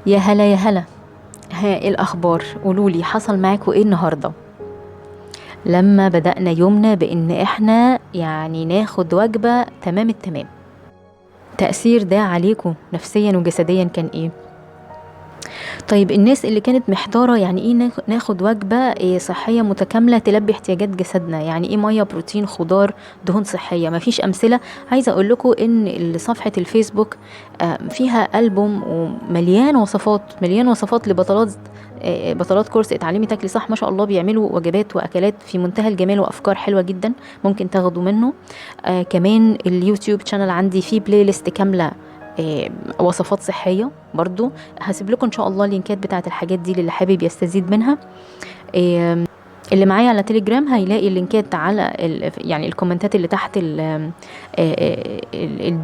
يا هلا يا هلا، ها ايه الاخبار؟ قولولي حصل معاكوا ايه النهارده لما بدأنا يومنا بان احنا يعني ناخد وجبة تمام التمام؟ تأثير ده عليكوا نفسيا وجسديا كان ايه؟ طيب الناس اللي كانت محتارة يعني ايه ناخد وجبة صحية متكاملة تلبي احتياجات جسدنا، يعني ايه مية، بروتين، خضار، دهون صحية، مفيش امثلة. عايزة اقول لكم ان صفحة الفيسبوك فيها ألبوم ومليان وصفات، مليان وصفات لبطلات بطلات كورس اتعلمي تاكلي صح، ما شاء الله بيعملوا وجبات واكلات في منتهى الجمال وافكار حلوة جدا ممكن تاخدوا منه. كمان اليوتيوب channel عندي فيه playlist كاملة وصفات صحية، برضو هسيب لكم ان شاء الله اللينكات بتاعة الحاجات دي للي حابب يستزيد منها. اللي معايا على تليجرام هيلاقي اللينكات على يعني الكومنتات اللي تحت ال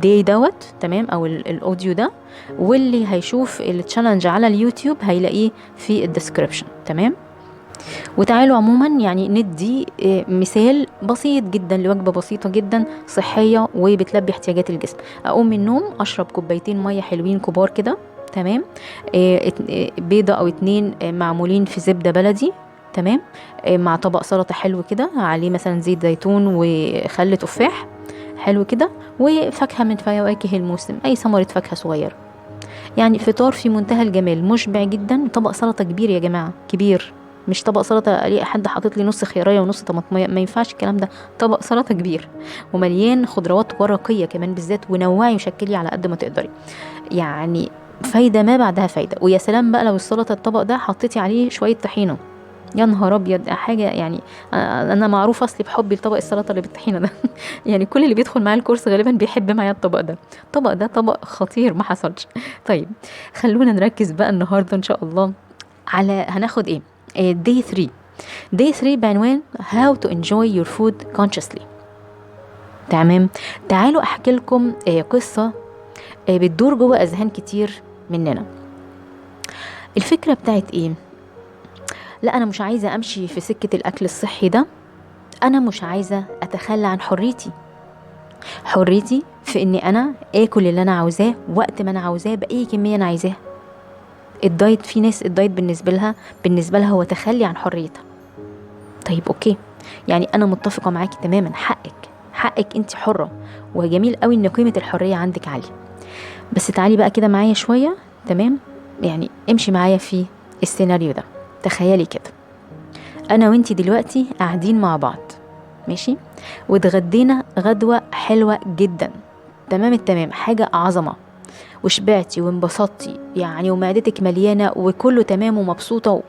day دوت، تمام، او ال audio ده، واللي هيشوف ال challenge على اليوتيوب هيلاقيه في ال description، تمام. وتعالوا عموما يعني ندي مثال بسيط جدا لوجبة بسيطة جدا صحية وبتلبي احتياجات الجسم. اقوم من النوم اشرب كوبايتين مية حلوين كبار كده، تمام، بيضة او 2 معمولين في زبدة بلدي، تمام، مع طبق سلطة حلو كده عليه مثلا زيت زيتون وخل تفاح حلو كده، وفاكهة من فواكه الموسم، اي ثمرة فاكهة صغيرة. يعني فطار في منتهى الجمال، مشبع جدا. طبق سلطة كبير يا جماعة، كبير، مش طبق سلطة الاقي حد حاطط لي نص خيارية ونص طماطمية، ما ينفعش الكلام ده. طبق سلطة كبير ومليان خضروات ورقية كمان بالذات، ونوعي وشكلي على قد ما تقدري، يعني فايدة ما بعدها فايدة. ويا سلام بقى لو السلطة الطبق ده حطيتي عليه شوية طحينة، يا نهار ابيض، حاجة يعني انا معروف اصلي بحبي لطبق السلطة اللي بالطحينة ده يعني كل اللي بيدخل معايا الكورس غالبا بيحب معايا الطبق ده. الطبق ده طبق خطير ما حصلش. طيب خلونا نركز بقى النهاردة ان شاء الله على هناخد ايه. Day 3. Day 3 بعنوان How to enjoy your food consciously. تمام، تعالوا احكي لكم قصة بتدور جوه اذهان كتير مننا. الفكرة بتاعت ايه؟ لا انا مش عايزة امشي في سكة الاكل الصحي ده، انا مش عايزة اتخلى عن حريتي، حريتي في اني انا اكل اللي انا عاوزاه وقت ما انا عاوزاه باي كمية انا عايزاها. ال diet، في ناس ال diet بالنسبة لها هو تخلي عن حريتها. طيب okay، يعني انا متفقة معاكي تماما، حقك انت حرة، وجميل قوي ان قيمة الحرية عندك عالية. بس تعالي بقى كده معايا شوية، تمام، يعني امشي معايا في السيناريو ده. تخيلي كده انا وانتي دلوقتي قاعدين مع بعض، ماشي، واتغدينا غدوة حلوة جدا، تمام التمام، حاجة عظمة، وشبعتي وانبسطتي يعني، ومعدتك مليانة وكله تمام ومبسوطة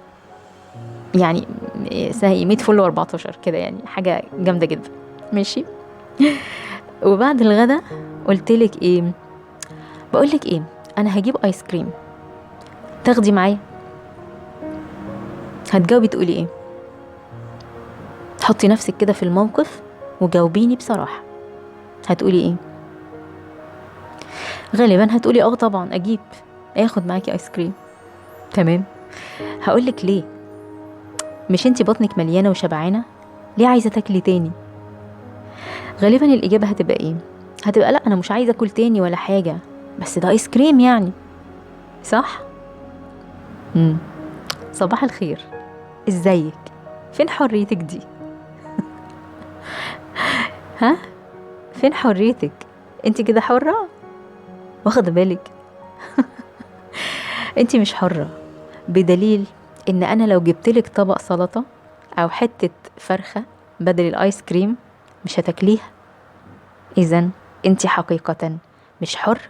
يعني اسمها ايه، 100 فل و14 كده، يعني حاجة جامدة جدا، ماشي. وبعد الغدا قلتلك ايه؟ بقولك ايه، انا هجيب ايس كريم، تاخدي معايا؟ هتجاوبي تقولي ايه؟ حطي نفسك كده في الموقف وجاوبيني بصراحة، هتقولي ايه؟ غالبا هتقولي اه طبعا اجيب، اخد معاكي ايس كريم، تمام. هقولك ليه، مش انتي بطنك مليانة وشبعانة، ليه عايزة تاكلي تاني؟ غالبا الاجابة هتبقى ايه؟ هتبقى لا انا مش عايزة اكل تاني ولا حاجة، بس ده ايس كريم يعني، صح؟ صباح الخير، ازيك؟ فين حريتك دي؟ ها، فين حريتك؟ انتي كده حرة؟ واخده بالك؟ انتي مش حرة، بدليل ان انا لو جبتلك طبق سلطة او حتة فرخة بدل الايس كريم مش هتاكليها. اذن انتي حقيقة مش حرة،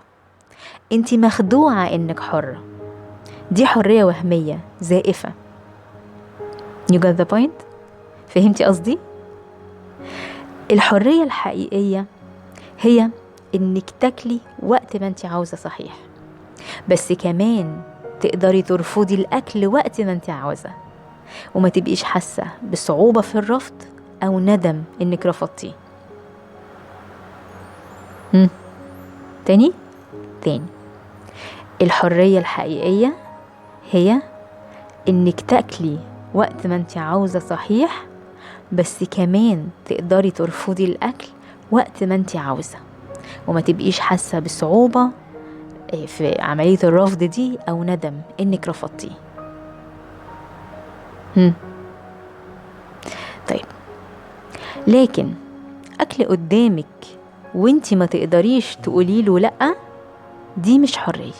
انتي مخدوعة انك حرة. دي حرية وهمية زائفة. You got the point؟ فهمتي قصدي؟ الحرية الحقيقية هي انك تاكلي وقت ما انت عاوزة، صحيح، بس كمان تقدري ترفضي الاكل وقت ما انت عاوزة، وما تبقيش حاسة بصعوبة في الرفض او ندم انك رفضتيه. تاني الحرية الحقيقية هي انك تاكلي وقت ما انت عاوزة، صحيح، بس كمان تقدري ترفضي الاكل وقت ما انت عاوزة، وما تبقيش حاسة بصعوبة في عملية الرفض دي أو ندم إنك رفضتيه؟ طيب، لكن أكل قدامك وانتي ما تقدريش تقولي له لأ، دي مش حرية،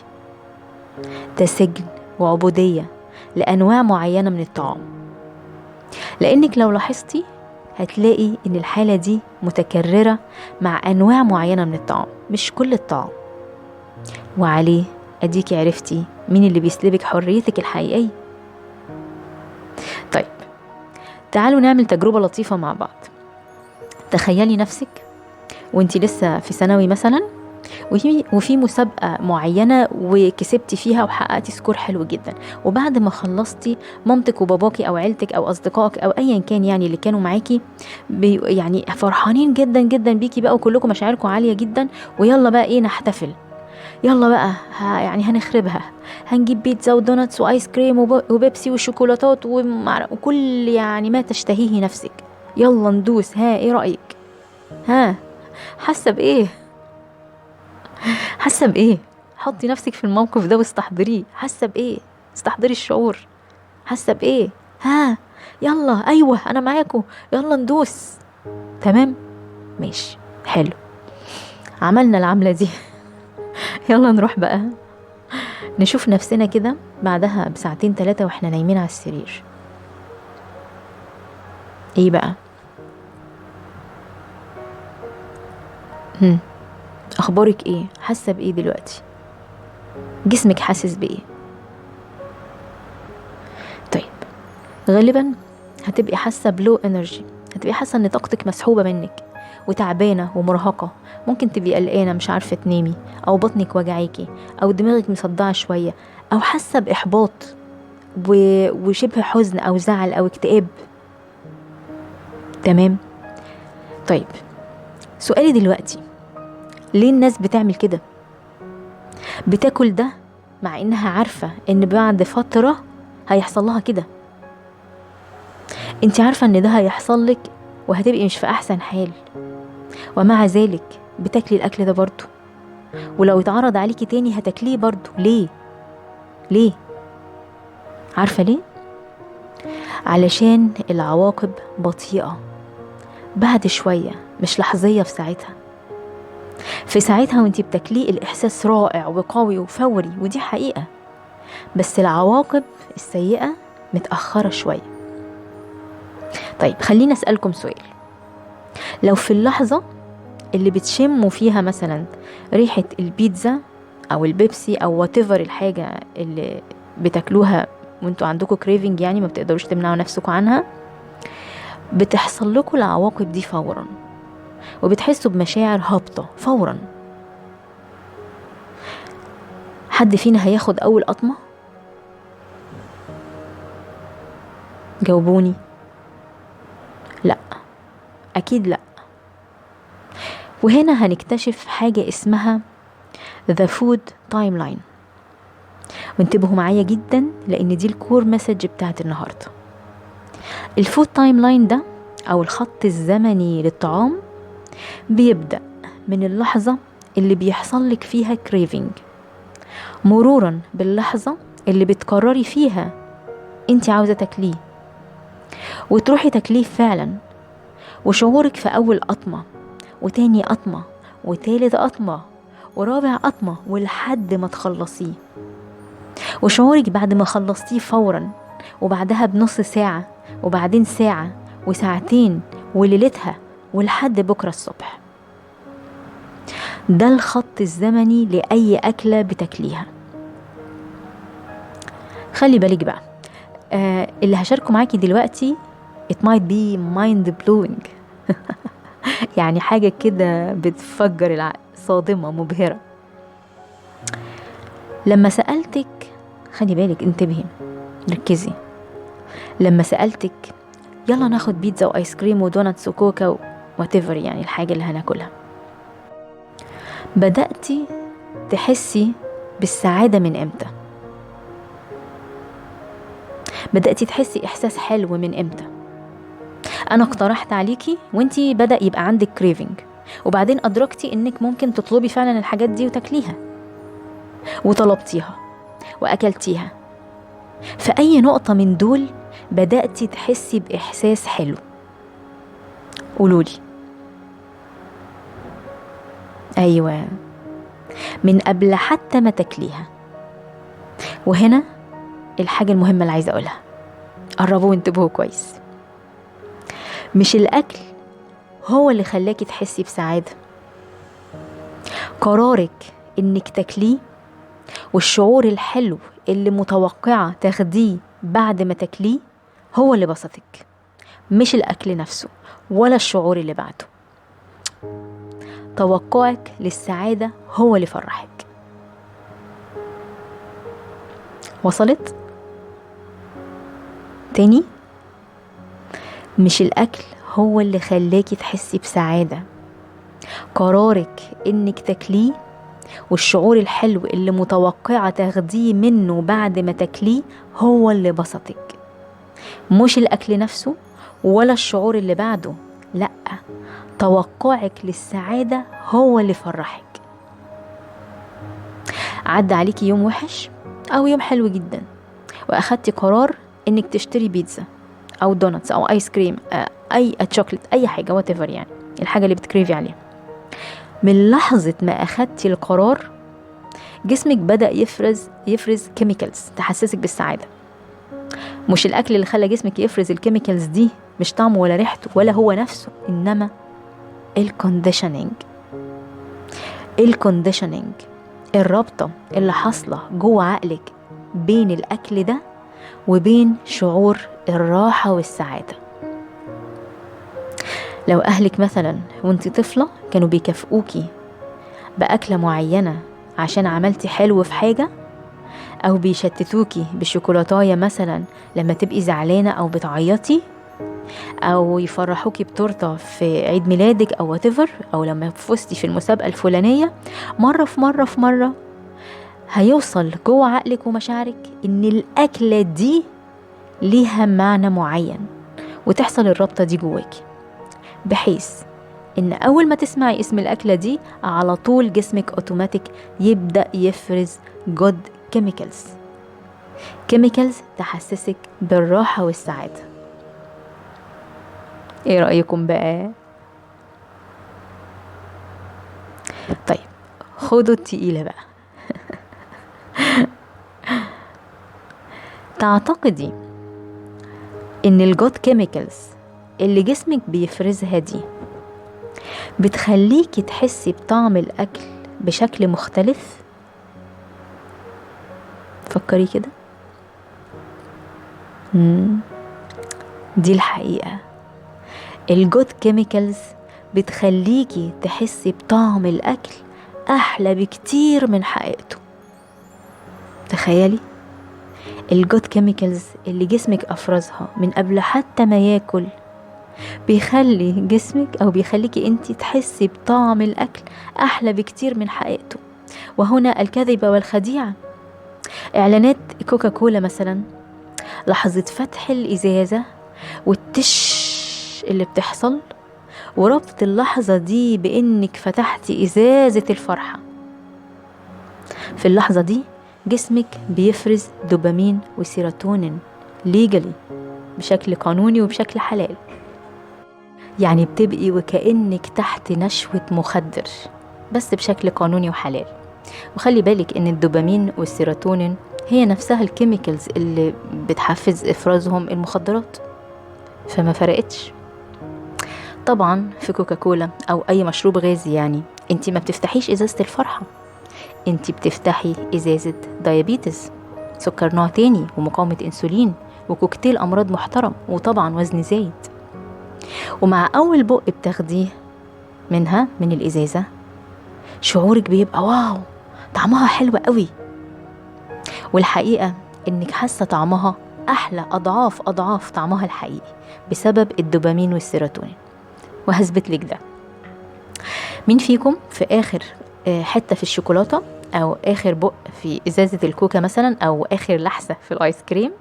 ده سجن وعبودية لأنواع معينة من الطعام. لأنك لو لاحظتي هتلاقي إن الحالة دي متكررة مع أنواع معينة من الطعام، مش كل الطعام. وعليه أديكي عرفتي مين اللي بيسلبك حريتك الحقيقية. طيب، تعالوا نعمل تجربة لطيفة مع بعض. تخيلي نفسك وانتي لسه في ثانوي مثلا، وفي مسابقة معينة وكسبتي فيها وحققتي score حلو جدا، وبعد ما خلصتي مامتك وباباكي أو عيلتك أو أصدقائك أو أيا كان يعني اللي كانوا معاكي يعني فرحانين جدا جدا بيكي بقى، وكلكم مشاعركم عالية جدا، ويلا بقى إيه نحتفل، يلا بقى يعني هنخربها، هنجيب بيتزا و donuts وآيس كريم وبيبسي وشوكولاتات وكل يعني ما تشتهيه نفسك، يلا ندوس، ها إيه رأيك؟ ها حاسة بإيه؟ حاسة بإيه؟ حطي نفسك في الموقف ده واستحضريه. حاسة بإيه؟ استحضري الشعور. حاسة بإيه؟ ها يلا، أيوة أنا معاكم، يلا ندوس. تمام، ماشي، حلو، عملنا العملة دي. يلا نروح بقى نشوف نفسنا كده بعدها بساعتين 3 واحنا نايمين على السرير. ايه بقى؟ اخبارك ايه؟ حاسه بايه دلوقتي؟ جسمك حاسس بايه؟ طيب، غالبا هتبقي حاسه ب low energy، هتبقي حاسه ان طاقتك مسحوبه منك وتعبانه ومرهقه، ممكن تبقي قلقانة مش عارفه تنامي، او بطنك وجعاكي، او دماغك مصدعه شوية، او حاسه باحباط وشبه حزن او زعل او اكتئاب. تمام. طيب، سؤالي دلوقتي، ليه الناس بتعمل كده؟ بتاكل ده مع انها عارفة ان بعد فترة هيحصل لها كده. انت عارفة ان ده هيحصل لك وهتبقي مش في احسن حال، ومع ذلك بتاكلي الاكل ده برضو، ولو اتعرض عليكي تاني هتاكليه برضو. ليه؟ ليه؟ عارفة ليه؟ علشان العواقب بطيئة، بعد شوية، مش لحظية في ساعتها. في ساعتها وانتي بتاكليه الإحساس رائع وقوي وفوري، ودي حقيقة، بس العواقب السيئة متأخرة شوية. طيب، خليني أسألكم سؤال. لو في اللحظة اللي بتشموا فيها مثلا ريحة البيتزا أو البيبسي أو whatever الحاجة اللي بتاكلوها وانتوا عندكم craving، يعني ما بتقدروش تمنعوا نفسكم عنها، بتحصل لكم العواقب دي فورا، وبتحسوا بمشاعر هابطة فورا. حد فينا هياخد أول قطمة؟ جاوبوني. لا، أكيد لا. وهنا هنكتشف حاجة اسمها The Food Timeline، وانتبهوا معايا جدا لأن دي ال core message بتاعت النهاردة. ال food timeline ده أو الخط الزمني للطعام بيبدأ من اللحظة اللي بيحصل لك فيها craving، مرورا باللحظة اللي بتقرري فيها انت عاوزة تاكليه وتروحي تاكليه فعلا، وشعورك في أول قطمة وتاني قطمة وتالت قطمة ورابع قطمة ولحد ما تخلصيه، وشعورك بعد ما خلصتيه فورا وبعدها بنص ساعة وبعدين ساعة وساعتين وليلتها ولحد بكرة الصبح. ده الخط الزمني لأي أكلة بتاكليها. خلي بالك بقى، اللي هشاركه معاكي دلوقتي it might be mind blowing يعني حاجة كده بتفجر العقل، صادمة مبهرة. لما سألتك، خلي بالك انتبهي ركزي، لما سألتك يلا ناخد بيتزا وآيس كريم و donuts وكوكا whatever يعني الحاجة اللي هناكلها، بدأتي تحسي بالسعادة من امتى؟ بدأتي تحسي إحساس حلو من امتى؟ أنا اقترحت عليكي وانتي بدأ يبقى عندك craving، وبعدين أدركتي إنك ممكن تطلبي فعلا الحاجات دي وتاكليها. وطلبتيها وأكلتيها، في أي نقطة من دول بدأتي تحسي بإحساس حلو؟ قولولي. أيوة، من قبل حتى ما تاكليها. وهنا الحاجة المهمة اللي عايزة أقولها، قربوا وانتبهوا كويس. مش الأكل هو اللي خلاكي تحسي بسعادة، قرارك إنك تاكليه والشعور الحلو اللي متوقعة تاخديه بعد ما تاكليه هو اللي بسطك، مش الأكل نفسه ولا الشعور اللي بعده. توقعك للسعادة هو اللي فرحك. وصلت؟ تاني، مش الأكل هو اللي خلاكي تحسي بسعادة، قرارك إنك تاكليه والشعور الحلو اللي متوقعة تاخديه منه بعد ما تاكليه هو اللي بسطك، مش الأكل نفسه ولا الشعور اللي بعده. لأ، توقعك للسعادة هو اللي فرحك. عدى عليكي يوم وحش أو يوم حلو جدا وأخدتي قرار إنك تشتري بيتزا أو donuts أو آيس كريم، أي شوكليت، أي حاجة whatever، يعني الحاجة اللي بت crave ي عليها. من لحظة ما أخدتي القرار جسمك بدأ يفرز chemicals تحسسك بالسعادة. مش الأكل اللي خلى جسمك يفرز ال chemicals دي، مش طعمه ولا ريحته ولا هو نفسه، إنما ال conditioning. ال conditioning، الرابطة اللي حاصلة جوه عقلك بين الأكل ده وبين شعور الراحة والسعادة. لو أهلك مثلا وانت طفلة كانوا بيكافئوكي بأكلة معينة عشان عملتي حلو في حاجة، أو بيشتتوكي بالشوكولاتاية مثلا لما تبقي زعلانة أو بتعيطي، أو يفرحوكي بتورتة في عيد ميلادك أو whatever، أو لما فزتي في المسابقة الفلانية، مرة في مرة في مرة هيوصل جوه عقلك ومشاعرك إن الأكلة دي ليها معنى معين، وتحصل الرابطة دي جواكي، بحيث إن أول ما تسمعي اسم الأكلة دي على طول جسمك أوتوماتيك يبدأ يفرز good chemicals، chemicals تحسسك بالراحة والسعادة. ايه رأيكم بقى؟ طيب خدوا التقيلة بقى. تعتقدي ان ال good chemicals اللي جسمك بيفرزها دي بتخليكي تحسي بطعم الاكل بشكل مختلف؟ فكري كده. دي الحقيقة، ال good chemicals بتخليكي تحسي بطعم الأكل أحلى بكتير من حقيقته. تخيلي ال good chemicals اللي جسمك أفرزها من قبل حتى ما ياكل بيخلي جسمك أو بيخليكي انتي تحسي بطعم الأكل أحلى بكتير من حقيقته. وهنا الكذبة والخديعة. إعلانات كوكاكولا مثلا، لحظة فتح الإزازة والتش اللي بتحصل، وربط اللحظة دي بإنك فتحتي إزازة الفرحة، في اللحظة دي جسمك بيفرز دوبامين وسيروتونين legally، بشكل قانوني وبشكل حلال. يعني بتبقي وكأنك تحت نشوة مخدر بس بشكل قانوني وحلال. وخلي بالك إن الدوبامين والسيروتونين هي نفسها ال chemicals اللي بتحفز إفرازهم المخدرات، فما فرقتش. طبعا في كوكاكولا أو أي مشروب غازي يعني انتي ما بتفتحيش إزازة الفرحة، انتي بتفتحي إزازة diabetes، سكر نوع تاني، ومقاومة إنسولين، وكوكتيل أمراض محترم، وطبعا وزن زايد. ومع أول بق بتاخديه منها من الإزازة شعورك بيبقى wow، طعمها حلو قوي. والحقيقة إنك حاسة طعمها أحلى أضعاف أضعاف طعمها الحقيقي بسبب الدوبامين والسيروتونين. وهثبت لك ده. مين فيكم في آخر حتة في الشوكولاتة أو آخر بق في إزازة الكوكا مثلا أو آخر لحسة في الآيس كريم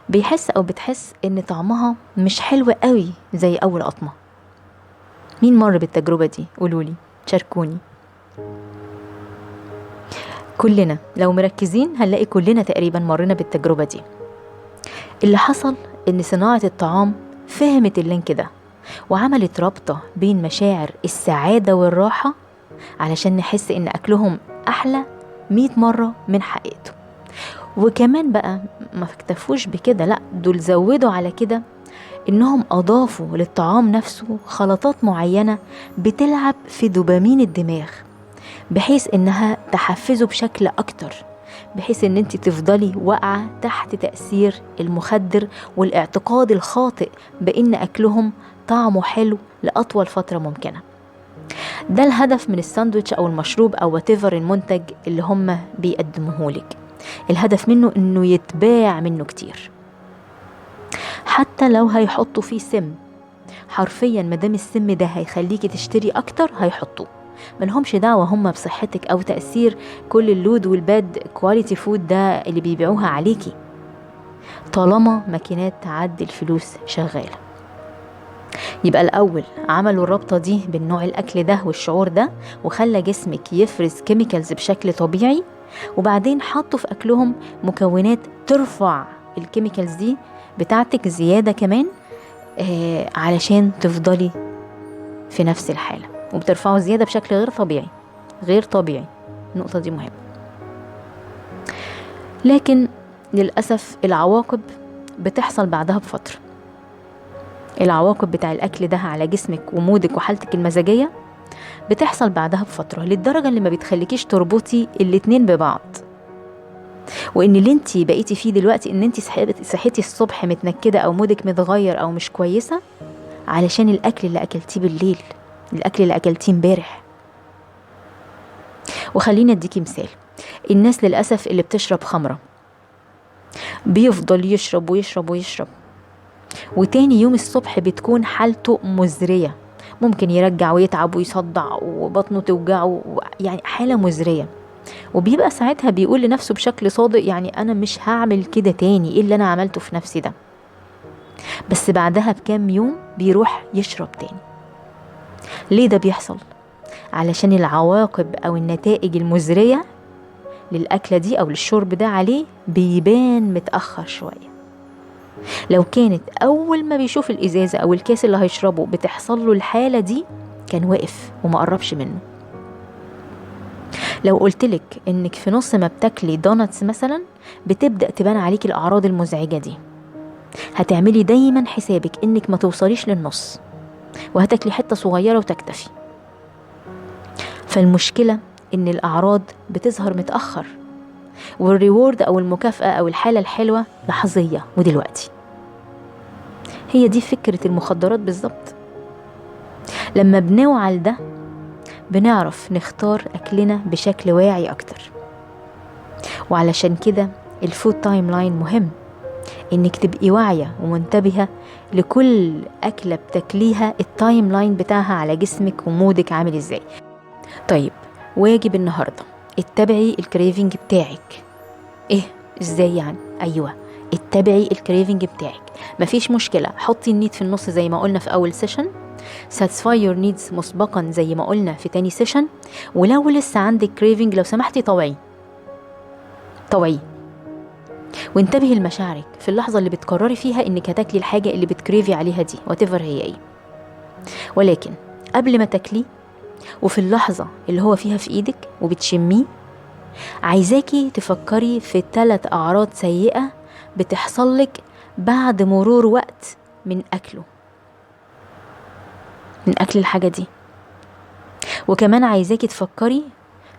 بيحس أو بتحس إن طعمها مش حلو قوي زي أول قطمة؟ مين مر بالتجربة دي؟ قولولي، شاركوني. كلنا لو مركزين هنلاقي كلنا تقريبا مرينا بالتجربة دي. اللي حصل إن صناعة الطعام فهمت ال link ده وعملت رابطة بين مشاعر السعادة والراحة علشان نحس إن أكلهم أحلى 100 مرة من حقيقته. وكمان بقى ما اكتفوش بكده، لأ دول زودوا على كده إنهم أضافوا للطعام نفسه خلطات معينة بتلعب في دوبامين الدماغ بحيث إنها تحفزه بشكل أكتر، بحيث إن انت تفضلي واقعة تحت تأثير المخدر والاعتقاد الخاطئ بإن أكلهم طعمه حلو لأطول فترة ممكنة. ده الهدف من الساندويتش أو المشروب أو whatever المنتج اللي هم بيقدموهولك. الهدف منه إنه يتباع منه كتير، حتى لو هيحطوا فيه سم. حرفيا مادام السم ده هيخليكي تشتري أكتر هيحطوه، ملهمش دعوة هم بصحتك أو تأثير كل ال low وال bad quality food ده اللي بيبيعوها عليكي، طالما ماكينات تعدي الفلوس شغالة. يبقى الأول عملوا الرابطة دي بالنوع الأكل ده والشعور ده، وخلى جسمك يفرز chemicals بشكل طبيعي، وبعدين حطوا في أكلهم مكونات ترفع ال chemicals دي بتاعتك زيادة كمان علشان تفضلي في نفس الحالة، وبترفعه زيادة بشكل غير طبيعي، غير طبيعي. النقطة دي مهمة. لكن للأسف العواقب بتحصل بعدها بفترة. العواقب بتاع الأكل ده على جسمك ومودك وحالتك المزاجية بتحصل بعدها بفترة، للدرجة اللي ما بتخليكيش تربطي الاتنين ببعض، وإن اللي انتي بقيتي فيه دلوقتي إن انتي صحيتي الصبح متنكدة أو مودك متغير أو مش كويسة علشان الأكل اللي أكلتيه بالليل، الأكل اللي أكلتيه امبارح. وخليني أديكي مثال. الناس للأسف اللي بتشرب خمرة بيفضل يشرب ويشرب ويشرب، وتاني يوم الصبح بتكون حالته مزرية، ممكن يرجع ويتعب ويصدع وبطنه توجعه، يعني حالة مزرية. وبيبقى ساعتها بيقول لنفسه بشكل صادق يعني أنا مش هعمل كده تاني، إيه اللي أنا عملته في نفسي ده؟ بس بعدها بكام يوم بيروح يشرب تاني. ليه ده بيحصل؟ علشان العواقب أو النتائج المزرية للأكلة دي أو للشرب ده عليه بيبان متأخر شوية. لو كانت أول ما بيشوف الإزازة أو الكاس اللي هيشربه بتحصل له الحالة دي كان واقف وما قربش منه. لو قلتلك إنك في نص ما بتاكلي donuts مثلا بتبدأ تبان عليك الأعراض المزعجة دي، هتعملي دايما حسابك إنك ما توصليش للنص وهتاكلي حتة صغيرة وتكتفي. فالمشكلة إن الأعراض بتظهر متأخر، وال reward أو المكافأة أو الحالة الحلوة لحظية ودلوقتي. هي دي فكرة المخدرات بالظبط. لما بنوعى لده بنعرف نختار أكلنا بشكل واعي أكتر. وعلشان كده ال food timeline مهم، إنك تبقي واعية ومنتبهة لكل أكلة بتاكليها، ال timeline بتاعها على جسمك و mood ك عامل إزاي. طيب واجب النهاردة اتبعي ال craving بتاعك. ايه ازاي يعني؟ ايوه اتبعي ال craving بتاعك، مفيش مشكلة. حطي ال need في النص زي ما قلنا في اول session، satisfy your needs مسبقا زي ما قلنا في تاني session. ولو لسه عندك craving لو سمحتي طوعي طوعي، وانتبهي لمشاعرك في اللحظة اللي بتقرري فيها انك هتاكلي الحاجة اللي بت crave ي عليها دي whatever هي ايه. ولكن قبل ما تاكلي وفي اللحظة اللي هو فيها في ايدك وبتشميه، عايزاكي تفكري في 3 أعراض سيئة بتحصلك بعد مرور وقت من أكله، من أكل الحاجة دي. وكمان عايزاكي تفكري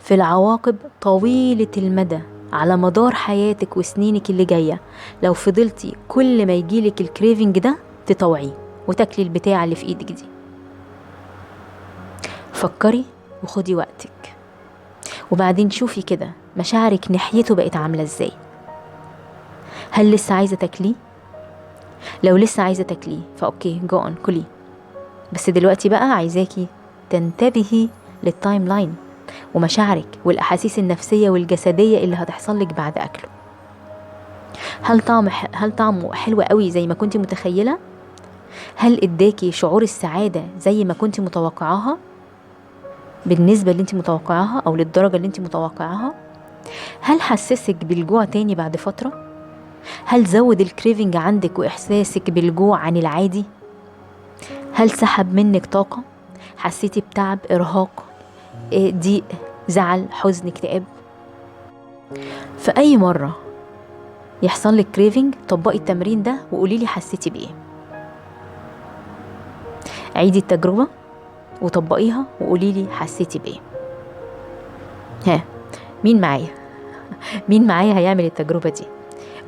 في العواقب طويلة المدى على مدار حياتك وسنينك اللي جاية لو فضلتي كل ما يجيلك ال craving ده تطوعيه وتاكلي البتاع اللي في ايدك دي. فكري وخدي وقتك، وبعدين شوفي كده مشاعرك ناحيته بقت عاملة ازاي. هل لسه عايزة تاكليه؟ لو لسه عايزة تاكليه ف okay go on كلي، بس دلوقتي بقى عايزاكي تنتبهي لل timeline ومشاعرك والأحاسيس النفسية والجسدية اللي هتحصل لك بعد أكله. هل طعمه حلو قوي زي ما كنتي متخيلة؟ هل اداكي شعور السعادة زي ما كنتي متوقعاها بالنسبة اللي انت متوقعاها أو للدرجة اللي انت متوقعاها؟ هل حسسك بالجوع تاني بعد فترة؟ هل زود ال craving عندك وإحساسك بالجوع عن العادي؟ هل سحب منك طاقة؟ حسيتي بتعب، إرهاق، ضيق، زعل، حزن، اكتئاب؟ في أي مرة يحصل لك craving طبقي التمرين ده وقولي لي حسيتي بإيه. عيدي التجربة وطبقيها وقولي لي حسيتي بإيه. ها، مين معايا؟ مين معايا هيعمل التجربة دي؟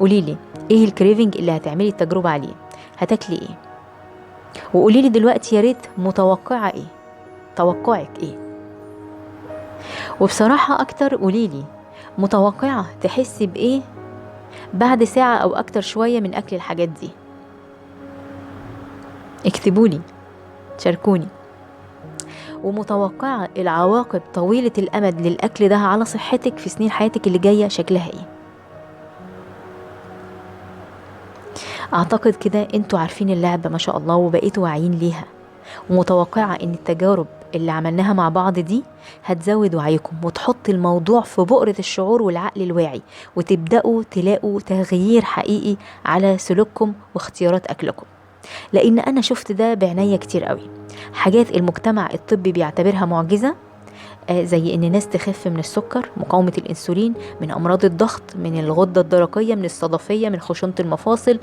قولي لي ايه ال craving اللي هتعملي التجربة عليه، هتاكلي ايه؟ وقولي لي دلوقتي يا ريت متوقعة ايه، توقعك ايه؟ وبصراحة اكتر قولي لي متوقعة تحسي بايه بعد ساعة او اكتر شوية من اكل الحاجات دي. اكتبولي، شاركوني. ومتوقعة العواقب طويلة الأمد للأكل ده على صحتك في سنين حياتك اللي جاية شكلها ايه. أعتقد كده انتوا عارفين اللعبة ما شاء الله وبقيتوا واعيين ليها، ومتوقعة ان التجارب اللي عملناها مع بعض دي هتزود وعيكم وتحط الموضوع في بؤرة الشعور والعقل الواعي، وتبدأوا تلاقوا تغيير حقيقي على سلوككم واختيارات أكلكم. لأن أنا شفت ده بعناية كتير قوي، حاجات المجتمع الطبي بيعتبرها معجزة، زي إن ناس تخف من السكر، مقاومة الإنسولين، من أمراض الضغط، من الغدة الدرقية، من الصدفية، من خشونة المفاصل،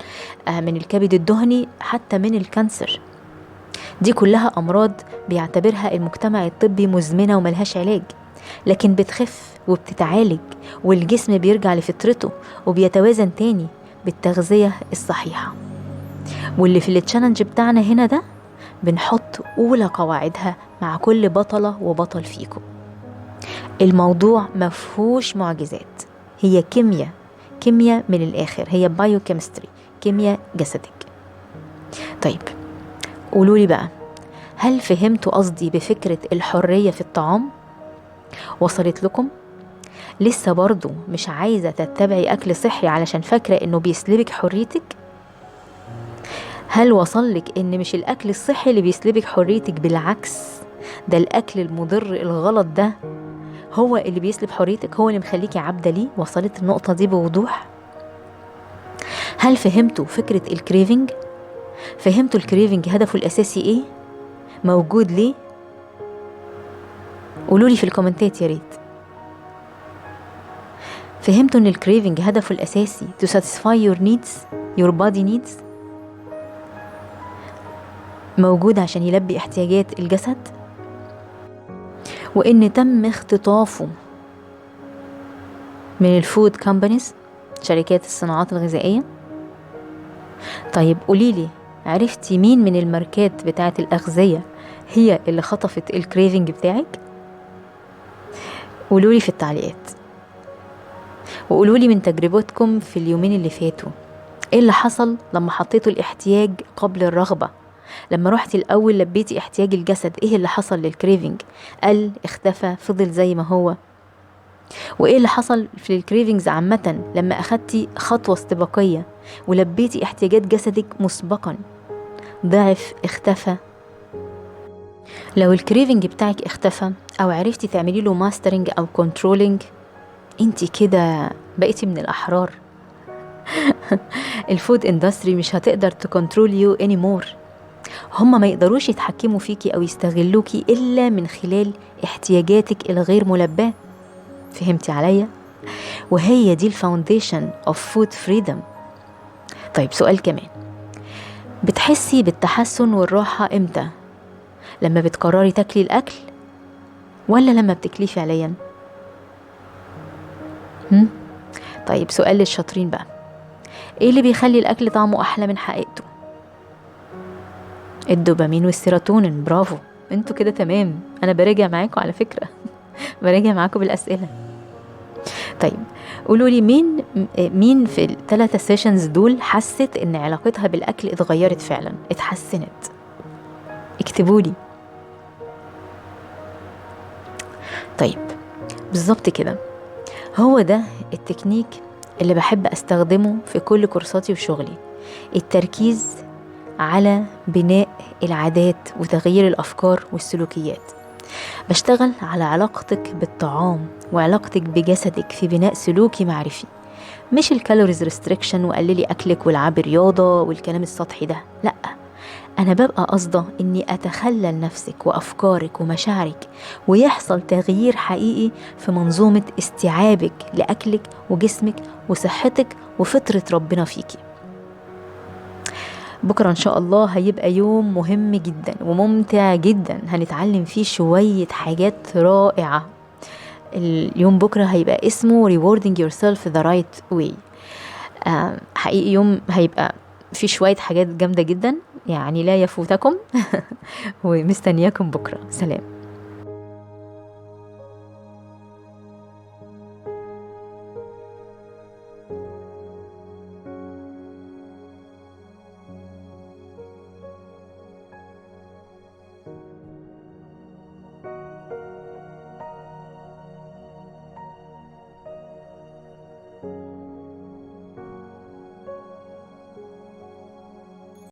من الكبد الدهني، حتى من ال cancer. دي كلها أمراض بيعتبرها المجتمع الطبي مزمنة وملهاش علاج، لكن بتخف وبتتعالج والجسم بيرجع لفطرته وبيتوازن تاني بالتغذية الصحيحة. واللي في ال challenge بتاعنا هنا ده بنحط أولى قواعدها مع كل بطلة وبطل فيكم. الموضوع مفهوش معجزات، هي كيمياء، كيمياء من الآخر، هي biochemistry، كيمياء جسدك. طيب قولولي بقى، هل فهمتوا قصدي بفكرة الحرية في الطعام؟ وصلت لكم؟ لسه برضو مش عايزة تتبعي أكل صحي علشان فاكرة إنه بيسلبك حريتك؟ هل وصلك إن مش الأكل الصحي اللي بيسلبك حريتك، بالعكس ده الأكل المضر الغلط ده هو اللي بيسلب حريتك، هو اللي مخليكي عبدة ليه؟ وصلت النقطة دي بوضوح؟ هل فهمتوا فكرة ال craving؟ فهمتوا ال craving هدفه الأساسي إيه؟ موجود ليه؟ قولولي في الكومنتات يا ريت. فهمتوا إن ال craving هدفه الأساسي to satisfy your needs, your body needs، موجود عشان يلبي احتياجات الجسد، وإن تم اختطافه من ال food companies، شركات الصناعات الغذائية. طيب قوليلي، عرفتي مين من الماركات بتاعة الأغذية هي اللي خطفت ال craving بتاعك؟ قولولي في التعليقات، وقولولي من تجربتكم في اليومين اللي فاتوا ايه اللي حصل لما حطيتوا الاحتياج قبل الرغبة، لما روحتي الأول لبيتي احتياج الجسد، ايه اللي حصل لل craving؟ قل، اختفى، فضل زي ما هو؟ وايه اللي حصل في ال cravings عامة لما اخدتي خطوة استباقية ولبيتي احتياجات جسدك مسبقا؟ ضعف، اختفى؟ لو ال craving بتاعك اختفى او عرفتي تعملي له mastering او controlling، انتي كده بقيتي من الاحرار. ال food industry مش هتقدر ت control you anymore. هما ما يقدروش يتحكموا فيكي او يستغلوكي الا من خلال احتياجاتك الغير ملباه. فهمتي عليا؟ وهي دي ال foundation of food freedom. طيب سؤال كمان، بتحسي بالتحسن والراحة امتى؟ لما بتقرري تاكلي الاكل ولا لما بتاكليه فعليا؟ طيب سؤال للشاطرين بقى، ايه اللي بيخلي الاكل طعمه احلى من حقيقته؟ الدوبامين والسيروتونين. برافو، انتوا كده تمام. انا براجع معاكم على فكرة، براجع معاكم بالاسئلة. طيب قولوا لي مين في الثلاثة sessions دول حست ان علاقتها بالاكل اتغيرت فعلا، اتحسنت؟ اكتبوا لي. طيب بالظبط كده، هو ده التكنيك اللي بحب استخدمه في كل كورساتي وشغلي، التركيز على بناء العادات وتغيير الأفكار والسلوكيات. بشتغل على علاقتك بالطعام وعلاقتك بجسدك في بناء سلوكي معرفي، مش ال calories restriction وقللي أكلك والعبي رياضة والكلام السطحي ده. لأ، أنا ببقى قصده إني أتخلل نفسك وأفكارك ومشاعرك، ويحصل تغيير حقيقي في منظومة استيعابك لأكلك وجسمك وصحتك وفطرة ربنا فيكي. بكرة إن شاء الله هيبقى يوم مهم جدا وممتع جدا، هنتعلم فيه شوية حاجات رائعة. اليوم بكرة هيبقى اسمه Rewarding Yourself the Right Way. حقيقي يوم هيبقى فيه شوية حاجات جامدة جدا، يعني لا يفوتكم. ومستنياكم بكرة. سلام.